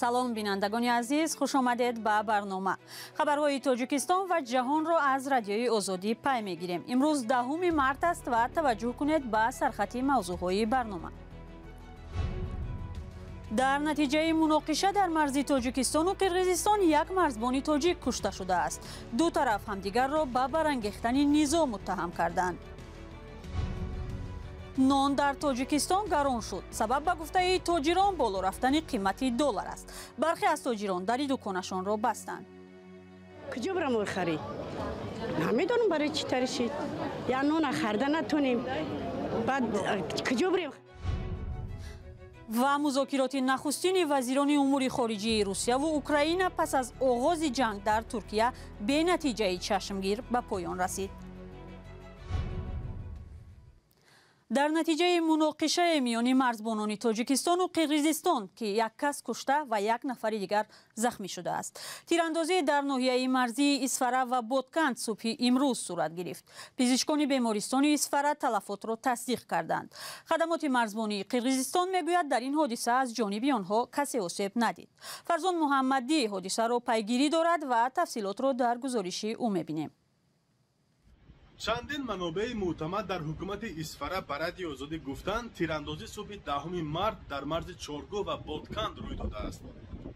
Салом, бинандагони азиз, хуш омадед ба барнома. Хабарҳои Тоҷикистон ва ҷаҳонро аз Радиои Озодӣ пай мегирем. Имрӯз 10 март аст ва таваҷҷӯҳ кунед ба сархати мавзӯъҳои барнома. Дар натиҷаи муноқиша дар марзи Тоҷикистону Қирғизистон як марзбони тоҷик кушта шудааст. Ду тараф ҳамдигарро ба барангехтани низоъ муттаҳам карданд. Нон дар Тоҷикистон гарон шуд. Сабаб, ба гуфтаи тоҷирон, боло рафтани қимати доллар аст. Бархе аз тоҷирон дари дуконашонро бастанд. Куҷо бирам харӣ? Намедонам, барои чӣ тари шид. Я нона харда натонем. Баъд куҷо бирем? Ва музокироти нахустини вазирони умури хориҷии Русияву Украина пас аз оғози ҷанг дар Туркия бенатиҷаи чашмгир ба поён расид. Дар натиҷаи муноқишаи миёни марзбонони Тоҷикистону Қирғизистон, ки як кас кушта ва як нафари дигар захмӣ шудааст. Тирандозӣ дар ноҳияи марзии Исфара ва Бодканд субҳи имрӯз сурат гирифт. Пизишкони бемористони Исфара талафотро тасдиқ карданд. Хадамоти марзбонии Қирғизистон мегӯяд, дар ин ҳодиса аз ҷониби онҳо касе осеб надид. Фарзон Муҳаммадӣ ҳодисаро пайгирӣ дорад ва тафсилотро дар гузориши ӯ мебинем. Чандин манобеи мӯътамад дар ҳукумати Исфара ба Радиои Озодӣ гуфтанд, тирандозӣ субҳи 10 март дар марзи Чоргоҳ ва Бодканд рӯй додааст.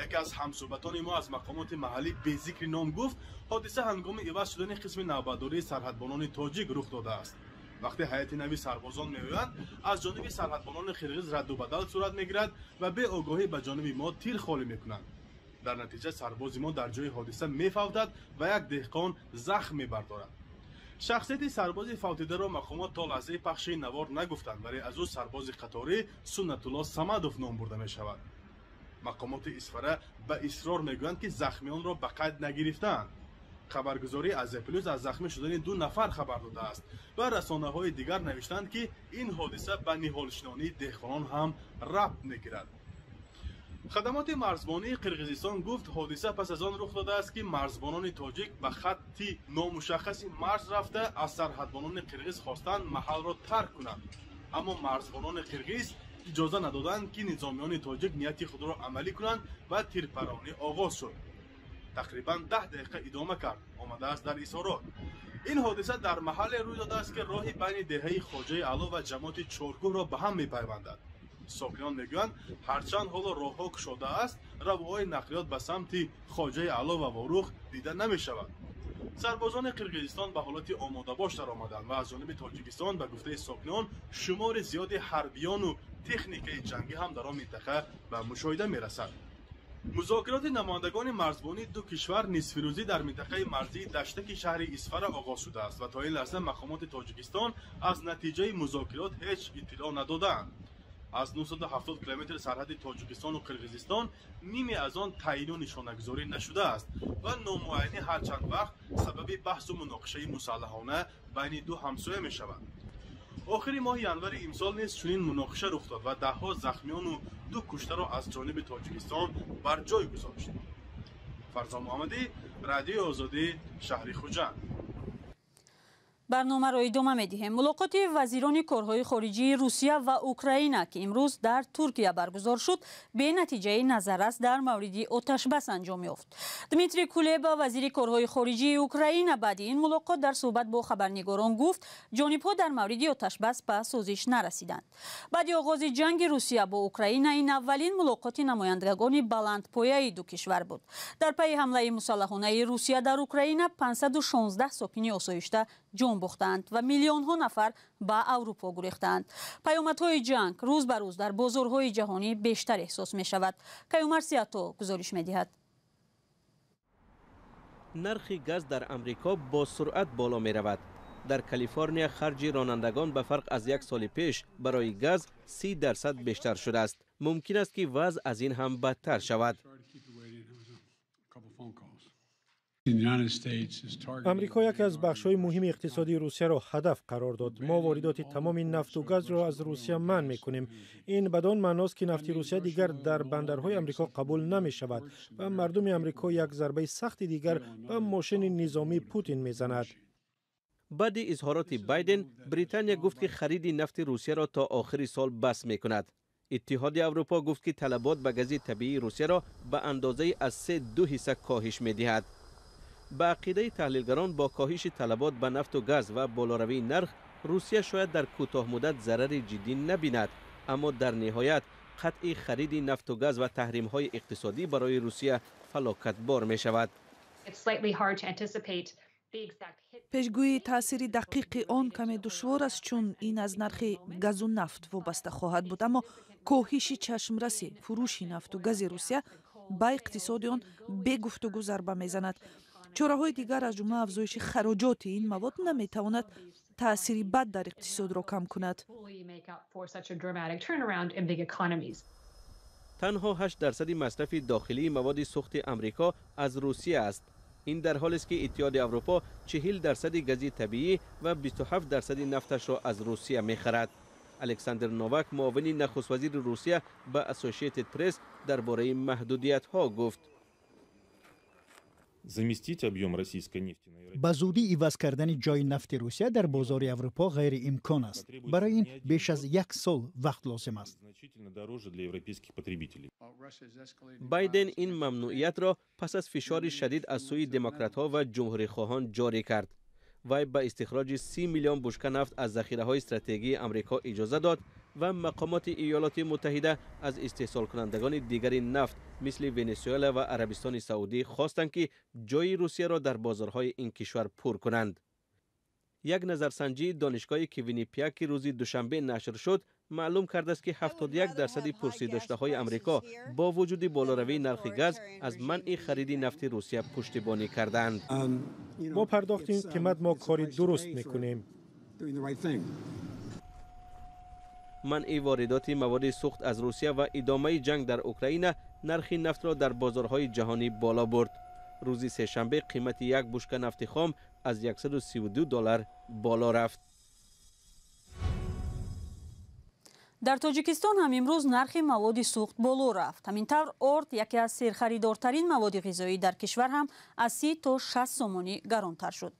Яке аз ҳамсӯҳбатони мо аз мақомоти маҳаллӣ безикри ном гуфт, ҳодиса ҳангоми иваз шудани қисми навбатдории сарҳадбонони тоҷик рух додааст. Вақте ҳайати нави сарбозон меоянд, аз ҷониби сарҳадбонони қирғиз радду бадал сурат мегирад ва беогоҳӣ ба ҷониби мо тир холӣ мекунанд. Дар натиҷа сарбози мо дар ҷои ҳодиса мефавтад ва як деҳқон захм мебардорад. Шахсияти сарбози фавтидаро мақомот то лаҳзаи пахши навор нагуфтанд, вале аз ӯ сарбози қаторӣ Суннатулло Самадов ном бурда мешавад. Мақомоти Исфара ба исрор мегӯянд, ки захмионро ба қайд нагирифтаанд. Хабаргузории Азия Плюс аз захмӣ шудани 2 нафар хабар додааст ва расонаҳои дигар навиштанд, ки ин ҳодиса ба ниҳолшинонии деҳқонон ҳам рабт мегирад. Хадамоти марзбонии Қирғизистон гуфт, ҳодиса пас аз он рух додааст, ки марзбонони тоҷик ба хатти номушаххаси марз рафта, аз сарҳадбонони қирғиз хостанд маҳалро тарк кунанд. Аммо марзбонони қирғиз иҷоза надоданд, ки низомиёни тоҷик нияти худро амалӣ кунанд ва тирпаронӣ оғоз шуд. Тақрибан 10 дақиқа идома кард, омадааст дар изҳорот. Ин ҳодиса дар маҳалле рӯй додааст, ки роҳи байни деҳаи Хоҷаи Аъло ва ҷамоати Чоргӯҳро ба ҳам мепайвандад. Сокинон мегӯянд, ҳарчанд ҳоло роҳҳо кушодааст, равоҳои нақлиёт ба самти Хоҷаи Аъло ва Ворух дида намешавад. Сарбозони Қирғизистон ба ҳолати омодабош даромаданд ва аз ҷониби Тоҷикистон, ба гуфтаи сокинон, шумори зиёди ҳарбиёну техникаи ҷангӣ ҳам дар он минтақа ба мушоҳида мерасад. Музокироти намояндагони марзбонии ду кишвар нисфирӯзӣ дар минтақаи марзии Даштаки шаҳри Исфара оғоз шудааст ва то ин лаҳза мақомоти Тоҷикистон аз натиҷаи музокирот ҳеҷ иттилоъ надодаанд. Аз 970 километр сарҳади Тоҷикистону Қирғизистон ниме аз он таъйину нишонагузорӣ нашудааст ва номуайянӣ ҳар чанд вақт сабаби баҳсу муноқишаи мусаллаҳона байни ду ҳамсоя мешавад. Охири моҳи январи имсол низ чунин муноқиша рух дод ва даҳҳо захмиёну 2 куштаро аз ҷониби Тоҷикистон бар ҷой гузошт. Фарзон Муҳаммадӣ, Радиои Озодӣ, шаҳри Хуҷанд. Барномаро идома медиҳем. Мулоқоти вазирони корҳои хориҷии Русия ва Украина, ки имрӯз дар Туркия баргузор шуд, бенатиҷаи назаррас дар мавриди оташбас анҷом ёфт. Дмитрий Кулеба, вазири корҳои хориҷии Украина, баъди ин мулоқот дар суҳбат бо хабарнигорон гуфт, ҷонибҳо дар мавриди оташбас ба созиш нарасиданд. Баъди оғози ҷанги Русия бо Украина ин аввалин мулоқоти намояндагони баландпояи ду кишвар буд. Дар пайи ҳамлаи мусаллаҳонаи Русия дар Украина 516 сокини осоишта ҷон бохтаанд ва миллионҳо нафар ба Аврупо гурехтаанд. Паёмадҳои ҷанг рӯз ба рӯз дар бозорҳои ҷаҳонӣ бештар эҳсос мешавад. Каюмар Сиято гузориш медиҳад. Нархи газ дар Амрико бо суръат боло меравад. Дар Калифорния харҷи ронандагон ба фарқ аз як соли пеш барои газ 30% бештар шудааст. Мумкин аст, ки вазъ аз ин ҳам бадтар шавад. Амрико яке аз бахшҳои муҳими иқтисодии Русияро ҳадаф қарор дод. Мо воридоти тамоми нафту газро аз Русия манъ мекунем. Ин бадон маъност, ки нафти Русия дигар дар бандарҳои Амрико қабул намешавад ва мардуми Амрико як зарбаи сахти дигар ба мошини низомии Путин мезанад. Баъди изҳороти Байден, Британия гуфт, ки хариди нафти Русияро то охири сол бас мекунад. Иттиҳоди Аврупо гуфт, ки талабот ба гази табиии Русияро ба андозаи аз 3,2 ҳисса коҳиш медиҳад. Ба ақидаи таҳлилгарон, бо коҳиши талабот ба нафту газ ва болоравии нарх, Русия шояд дар кӯтоҳмуддат зарари ҷиддӣ набинад, аммо дар ниҳоят қатъи хариди нафту газ ва таҳримҳои иқтисодӣ барои Русия фалокатбор мешавад. Пешгӯии таъсири дақиқи он каме душвор аст, чун ин аз нархи газу нафт вобаста хоҳад буд, аммо коҳиши чашмраси фурӯши нафту гази Русия ба иқтисоди он бегуфтугӯ зарба мезанад. Чораҳои дигар, аз ҷумла афзоиши хароҷоти ин мавод, наметавонад таъсири бад дар иқтисодро кам кунад. Танҳо 8% масрафи дохилии маводи сӯхти Амрико аз Русия аст. Ин дар ҳолест, ки Иттиҳоди Аврупо 40% гази табиӣ ва 27% нафташро аз Русия мехарад. Александр Новак, муовини нахуствазири Русия, ба Ассошиэйтед Пресс дар бораи маҳдудиятҳо гуфт. Ба зудӣ иваз кардани ҷои нафти Русия дар бозори Аврупо ғайриимкон аст. Барои ин беш аз як сол вақт лозим аст. Байден ин мамнуиятро пас аз фишори шадид аз сӯи демократҳо ва ҷумҳурихоҳон ҷорӣ кард. Вай ба истихроҷи 30 миллион бушка нафт аз захираҳои стратегии Амрико иҷоза дод ва мақомоти Иёлоти Муттаҳида аз истеҳсолкунандагони дигари нафт мисли Венесуэла ва Арабистони Саудӣ хостанд, ки ҷои Русияро дар бозорҳои ин кишвар пур кунанд. Як назарсанҷии донишгоҳи Квиннипиак, ки рӯзи душанбе нашр шуд, маълум кардааст, ки 71% пурсидоштаҳои Амрико бо вуҷуди болоравии нархи газ аз манъи хариди нафти Русия пуштибонӣ кардаанд. Бо пардохти ин қимат мо кори дуруст мекунем. Манъи воридоти маводи сӯхт аз Русия ва идомаи ҷанг дар Украина нархи нафтро дар бозорҳои ҷаҳонӣ боло бурд. Рӯзи сешанбе қимати як бушка нафти хом аз $132 боло рафт. Дар Тоҷикистон ҳам имрӯз нархи маводи сӯхт боло рафт. Ҳамин тавр, орд, яке аз серхаридортарин маводи ғизоӣ дар кишвар, ҳам аз 30 то 60 сомонӣ гаронтар шуд.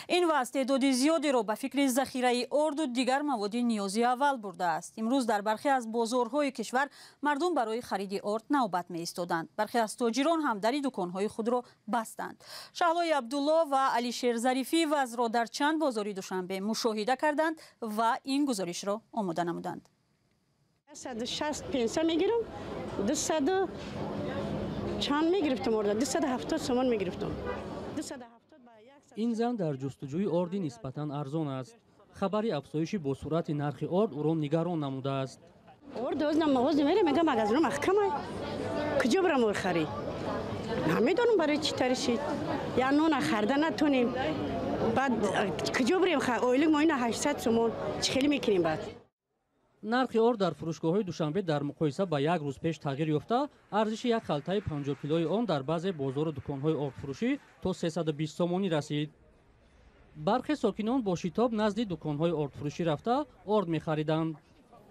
Ин вазъ теъдоди зиёдеро ба фикри захираи орду дигар маводи ниёзи аввал бурдааст. Имрӯз дар бархе аз бозорҳои кишвар мардум барои хариди орд навбат меистоданд. Бархе аз тоҷирон ҳам дари дуконҳои худро бастанд. Шаҳлои Абдулло ва Алишер Зарифӣ вазъро дар чанд бозори Душанбе мушоҳида карданд ва ин гузоришро омода намуданд. 160 пенса мегирам, 200 чанд мегирифтам, орда 270 сомон мегирифтам. Ин зан дар ҷустуҷӯи орди нисбатан арзон аст. Хабари афзоиши бо суръати нархи орд ӯро нигарон намудааст. Орд оз мағоз намерам, мегам магазино маҳкамай. Куҷо барам ор харӣ? Намедонам барои чӣ тари шид. Я нона харда натонем. Баъд куҷо барем? Ойлик мо ина 800 сомон. Чӣ хеле мекунем баъд? Нархи орд дар фурӯшгоҳҳои Душанбе дар муқоиса ба як рӯз пеш тағйир ёфта, арзиши як халтаи 50 килои он дар баъзе бозору дуконҳои ордфурӯшӣ то 320 сомонӣ расид. Бархе сокинон бо шитоб назди дуконҳои ордфурӯшӣ рафта орд мехариданд.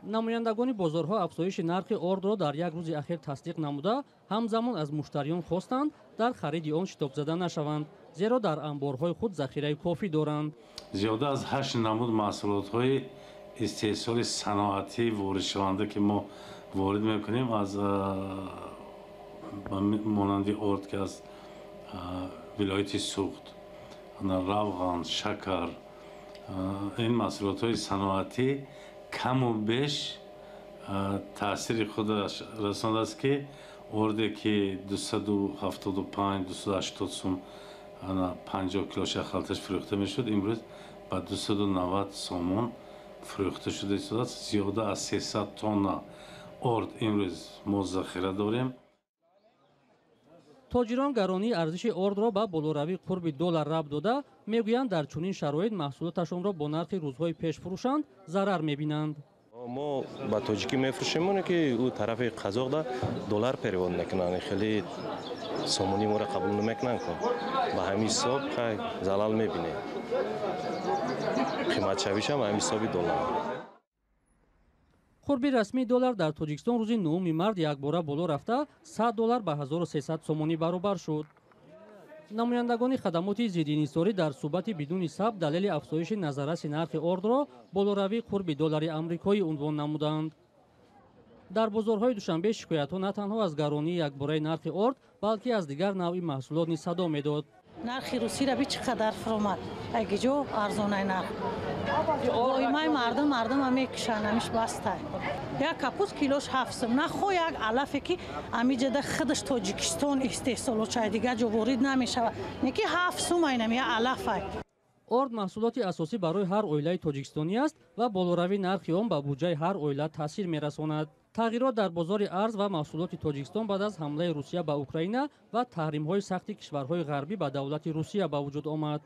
Намояндагони бозорҳо афзоиши нархи ордро дар як рӯзи ахир тасдиқ намуда, ҳамзамон аз муштариён хостанд дар хариди он шитобзада нашаванд, зеро дар анборҳои худ захираи кофӣ доранд. Зиёда аз 8 намуд маҳсулотҳои истеҳсоли саноатӣ воридшаванда, ки мо ворид мекунем, аз монанди орд, ки аз вилояти Суғд, равған, шакар, ин маҳсулотҳои саноатӣ каму беш таъсири худаш расондааст, ки орде ки 275 280 сум 50 килоша халташ фурӯхта мешуд, имрӯз ба 290 сомон фурӯхта шуда истодааст. Зиёда аз 300 тонна орд имрӯз мо захира дорем. Тоҷирон гаронии арзиши ордро ба болоравии қурби доллар рабт дода, мегӯянд дар чунин шароит маҳсулоташонро бо нархи рӯзҳои пеш фурӯшанд зарар мебинанд. Мо ба тоҷикӣ мефурӯшем, оне ки ӯ тарафи қазоқда доллар перевод мекунанд, хеле сомонӣ моро қабул намекунанд. Ба ҳамин ҳисоб хай залал мебинем. Қиматшавишам ҳамин ҳисоби доллар. Қурби расмии доллар дар Тоҷикистон рӯзи 9 март якбора боло рафта 100 доллар ба 1300 сомонӣ баробар шуд. Намояндагони хадамоти зиддиинҳисорӣ дар суҳбати бидуни сабт далели афзоиши назарраси нархи ордро болоравии қурби доллари амрикоӣ унвон намуданд. Дар бозорҳои Душанбе шикоятҳо на танҳо аз гаронии якбораи нархи орд, балки аз дигар навъи маҳсулот низ садо медод. Нархи русиро би чӣ қадар фуромад, агиҷо арзонай нарх. Доимаи мардум мекушанд, ҳамиш бастай. Як капуст килош 7 сум. Нахо як алафе ки амиҷада худаш Тоҷикистон истеҳсолот шавад, дигар ҷо ворид намешавад. Неки 7 сум айнам як алафай. Орд маҳсулоти асосӣ барои ҳар оилаи тоҷикистонӣ аст ва болоравии нархи он ба буҷаи ҳар оила таъсир мерасонад. Тағйирот дар бозори арз ва маҳсулоти Тоҷикистон баъд аз ҳамлаи Русия ба Украина ва таҳримҳои сахти кишварҳои ғарбӣ ба давлати Русия ба вуҷуд омад.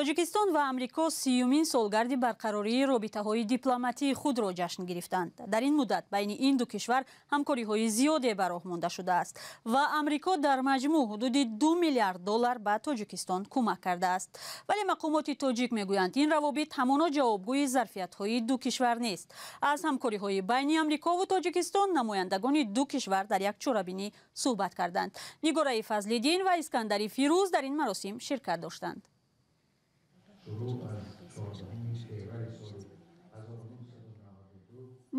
Тоҷикистон ва Амрико 30-юмин солгарди барқарории робитаҳои дипломатии худро ҷашн гирифтанд. Дар ин муддат байни ин ду кишвар ҳамкориҳои зиёде ба роҳ монда шудааст ва Амрико дар маҷмӯъ ҳудуди 2 миллиард доллар ба Тоҷикистон кӯмак кардааст. Вале мақомоти тоҷик мегӯянд, ин равобит ҳамоно ҷавобгӯи зарфиятҳои ду кишвар нест. Аз ҳамкориҳои байни Амрикову Тоҷикистон намояндагони ду кишвар дар як чорабинӣ суҳбат карданд. Нигораи Фазлиддин ва Искандари Фирӯз дар ин маросим ширкат доштанд.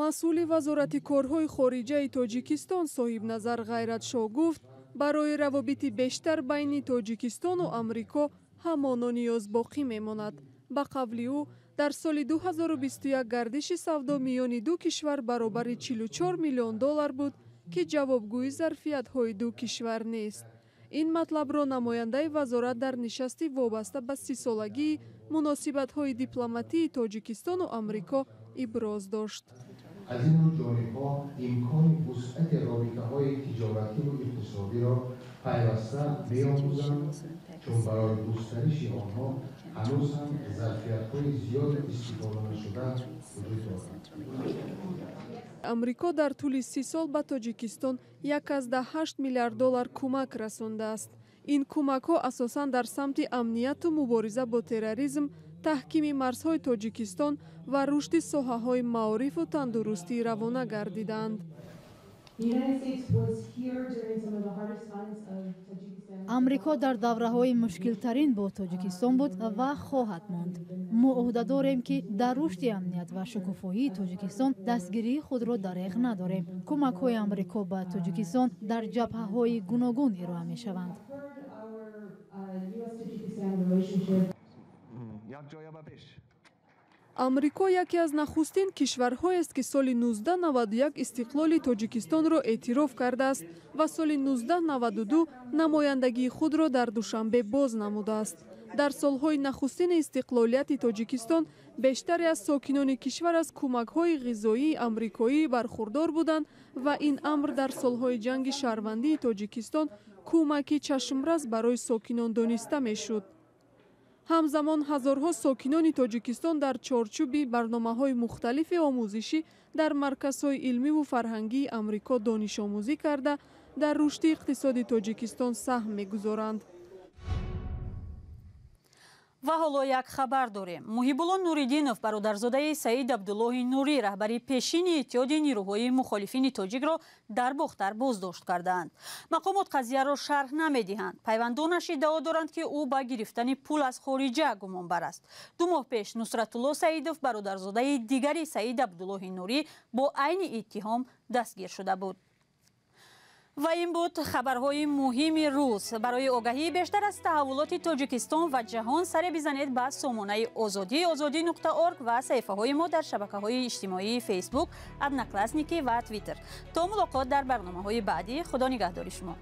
Масъули Вазорати корҳои хориҷаи Тоҷикистон Соҳибназар Ғайратшоҳ гуфт, барои равобити бештар байни Тоҷикистону Амрико ҳамоно ниёз боқӣ мемонад. Ба қавли ӯ, дар соли 2021 гардиши савдо миёни ду кишвар баробари 44 миллион доллар буд, ки ҷавобгӯи зарфиятҳои ду кишвар нест. Ин матлабро намояндаи вазорат дар нишасти вобаста ба 30-солагии муносибатҳои дипломатии Тоҷикистону Амрико иброз дошт. Аз ин рӯ ҷонибҳо имкони вусъати робитаҳои тиҷоративу иқтисодиро пайваста меомӯзанд, чун барои густариши онҳо ҳанӯз ҳам зарфиятҳои зиёди истифоданашуда вуҷуд доранд. Амрико дар тӯли 30 сол ба Тоҷикистон 1,8 миллиард доллар кӯмак расондааст. Ин кӯмакҳо асосан дар самти амнияту мубориза бо терроризм, таҳкими марзҳои Тоҷикистон ва рушди соҳаҳои маорифу тандурустӣ равона гардиданд. Амрико дар давраҳои мушкилтарин бо Тоҷикистон буд ва хоҳад монд. Мо ӯҳда дорем, ки дар рушди амният ва шукуфоии Тоҷикистон дастгирии худро дареғ надорем. Кӯмакҳои Амрико ба Тоҷикистон дар ҷабҳаҳои гуногун ироа мешаванд. Амрико яке аз нахустин кишварҳоест, ки соли 1991 истиқлоли Тоҷикистонро эътироф кардааст ва соли 1992 намояндагии худро дар Душанбе боз намудааст. Дар солҳои нахустини истиқлолияти Тоҷикистон бештаре аз сокинони кишвар аз кӯмакҳои ғизоии амрикоӣ бархурдор буданд ва ин амр дар солҳои ҷанги шаҳрвандии Тоҷикистон кӯмаки чашмрас барои сокинон дониста мешуд. Ҳамзамон ҳазорҳо сокинони Тоҷикистон дар чорчӯби барномаҳои мухталифи омӯзишӣ дар марказҳои илмиву фарҳангии Амрико донишомӯзӣ карда, дар рушди иқтисоди Тоҷикистон саҳм мегузоранд. Ва ҳоло як хабар дорем. Муҳибулло Нуриддинов, бародарзодаи Саид Абдуллоҳи Нурӣ, раҳбари пешини Иттиҳоди нирӯҳои мухолифини тоҷикро дар Бохтар боздошт кардаанд. Мақомот қазияро шарҳ намедиҳанд. Пайвандонаш иддао доранд, ки ӯ ба гирифтани пул аз хориҷа гумонбар аст. 2 моҳ пеш Нусратулло Саидов, бародарзодаи дигари Саид Абдуллоҳи Нурӣ, бо айни иттиҳом дастгир шуда буд. Ва ин буд хабарҳои муҳими рӯз. Барои огаҳии бештар аз таҳаввулоти Тоҷикистон ва ҷаҳон саре бизанед ба сомонаи Озодӣ, озодӣ.org ва саҳифаҳои мо дар шабакаҳои иҷтимоии Фейсбук, Одноклассники ва Твиттер. То мулоқот дар барномаҳои баъдӣ, Худо нигаҳдори шумо.